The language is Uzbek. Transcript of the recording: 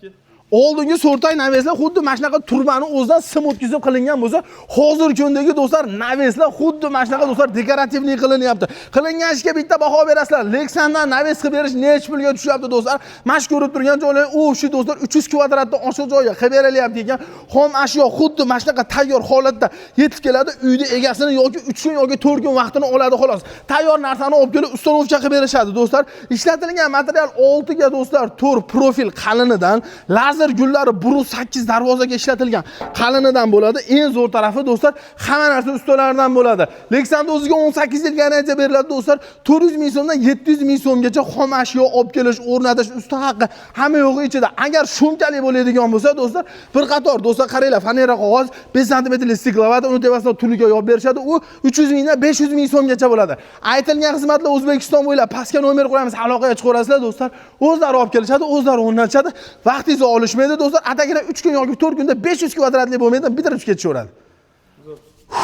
2. Oldingi so'rtay навес lar xuddi mana shunaqa turbani o'zidan sim o'tkazib qilingan bo'lsa, hozirgi kundagi, do'stlar, навес lar xuddi mana shunaqa, do'stlar, декоративный qilinyapti. Qilingan ishga bitta baho berasizlar. Leksandan навес qilib berish necha pulga tushyapti, do'stlar? Mana shu ko'rib turgan joylar, u shu, do'stlar, 300 kvadratdan oshiq joyga qilib berilyapti ekan. Xom ashyo xuddi mana shunaqa tayyor holatda yetib keladi. Uyni egasini yoki 3 kun yoki 4 kun vaqtini oladi, xolos. Tayyor narsani olib kelib установка qilib berishadi, do'stlar. Ishlatilgan material 6 ga, do'stlar, 4 profil qalinidan, lazer gullari brus 8 darvozaga ishlatilgan qalinidan bo'ladi. Eng zo'r tarafi, do'stlar, hamma narsa ustalaridan bo'ladi. Leksanda o'ziga 18 yil garantiya beriladi, do'stlar. 400 ming so'mdan 700 ming so'mgacha xom ashyo olib kelish, o'rnatish, usta haqi, hamma yo'g'i ichida. Agar shumkali bo'ladigan bo'lsa, do'stlar, bir qator, do'stlar, qaranglar, fanera qog'oz, 5 santimetrli стекловата, uni tepasidan tulika yopib berishadi. U 300 mingdan 500 ming so'mgacha bo'ladi. Aytilgan xizmatlar O'zbekiston bo'ylab, pastga nomer qo'yamiz, aloqaga chiqaverasizlar, do'stlar. O'zlari olib kelishadi, o'zlari o'rnatishadi. Vaqtingizni olishmaydi, do'stlar. Atagina 3 kun yoki 4 kunda 500 kvadratli bo'lmaydi, bitirib ketishaveradi.